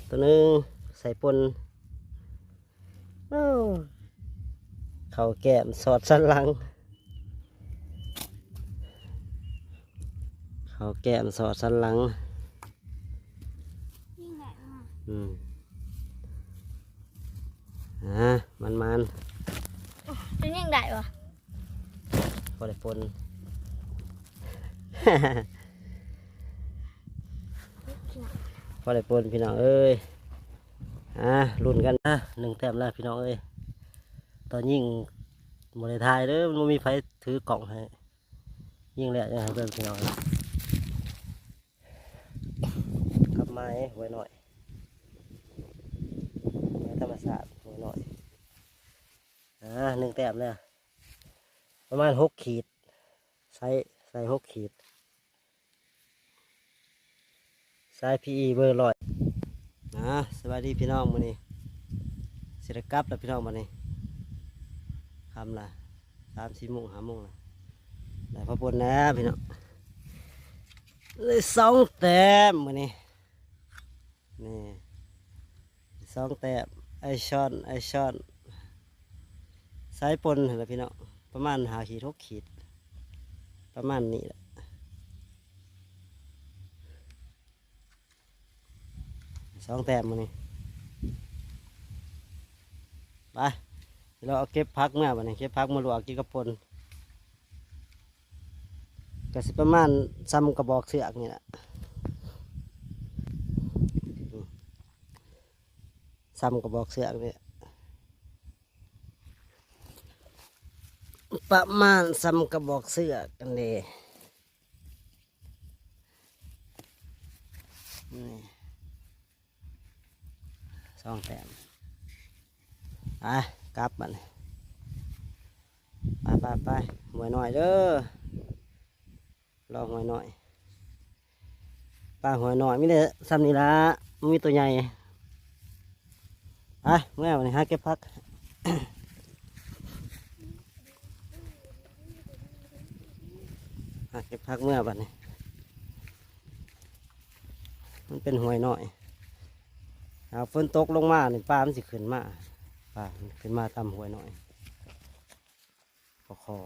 ຕົວໜຶ່ງໃສ່ປົ່ນ. ໂອ້ ເຂົ້າແກ້ມສອດສັນຫຼັງ ເຂົ້າແກ້ມສອດສັນຫຼັງ. ຍິງໄດ້ບໍ່? ອືມ ອ່າ ມັນໆ ໂອ້ ຈະຍິງໄດ້ບໍ່? ພໍໄດ້ປົ່ນ ພໍໄດ້ປົ່ນພີ່ນ້ອງເອີຍ. ອ່າ ລຸ້ນກັນນະ ໜຶ່ງແຕ້ມແລ້ວພີ່ນ້ອງເອີຍ. ຕອນຍິງບໍ່ໄດ້ຖ່າຍເດີ ມັນບໍ່ມີໃຜຖືກ້ອງໃຫ້. ຍິງແລ້ວຍັງໃຫ້ເບິ່ງພີ່ນ້ອງ. ກັບໄມ້ຫ້ວຍນ້ອຍ ໄມ້ທຳມະຊາດຫ້ວຍນ້ອຍ. ອ່າ ໜຶ່ງແຕ້ມແລ້ວ ປະມານຫົກຂີດ ໃສ່ ໃສ່ຫົກຂີດ. ສາຍພີອີເບີຮ້ອຍ. ອ່າ ສະບາຍດີພີ່ນ້ອງ ມື້ນີ້ຊິໄດ້ກັບແລ້ວພີ່ນ້ອງ. ບັດນີ້ຄ່ຳລະ ສາມສີ່ໂມງ ຫ້າໂມງລະ ໄດ້ພໍປົ່ນແລ້ວພີ່ນ້ອງ. ໄດ້ສອງແຕ້ມມື້ນີ້ ນີ້ ສອງແຕ້ມ ໄອຊອນ ໄອຊອນ. ສາຍປົ່ນຫັ້ນລະພີ່ນ້ອງ ປະມານຫ້າຂີດ ຫົກຂີດ ປະມານນີ້ລະ ສອງແຕ້ມມື້ນີ້. ໄປ ເຮົາເກັບຜັກເມືອບັດນີ້ ເກັບຜັກມາລວກກິນກັບປົ່ນ. ກະຊິປະມານສ່ຳກະບອກເຊືອກນີ້ແຫຼະ ສ່ຳກະບອກເຊືອກນີ້ ປະມານສ່ຳກະບອກເຊືອກຫັ້ນເດ. ນີ້ ສອງແຕ້ມ. ໄປ ກັບບັດນີ້ ໄປໆໆ ຫ້ວຍນ້ອຍເດີ ລອງຫ້ວຍນ້ອຍ. ປາຫ້ວຍນ້ອຍມີແຕ່ສ່ຳນີ້ລະ ບໍ່ມີໂຕໃຫຍ່. ໄປ ເມືອບັດນີ້ ຫາເກັບຜັກ ຫາເກັບຜັກເມືອບັດນີ້. ມັນເປັນຫ້ວຍນ້ອຍ ຖ້າຝົນຕົກລົງມານີ້ ປາມັນຊິຂຶ້ນມາ ປາມັນຂຶ້ນມາຕາມຫ້ວຍນ້ອຍ. ປາຄໍ່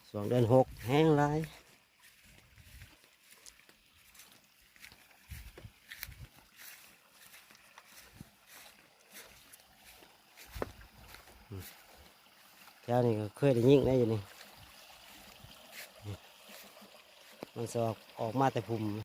ຊ່ວງເດືອນຫົກແຮງຫຼາຍ. ແຖວນີ້ກໍເຄີຍໄດ້ຍິງໄດ້ຢູ່ນີ້ ມັນຊິອອກ ອອກມາແຕ່ພຸ່ມ.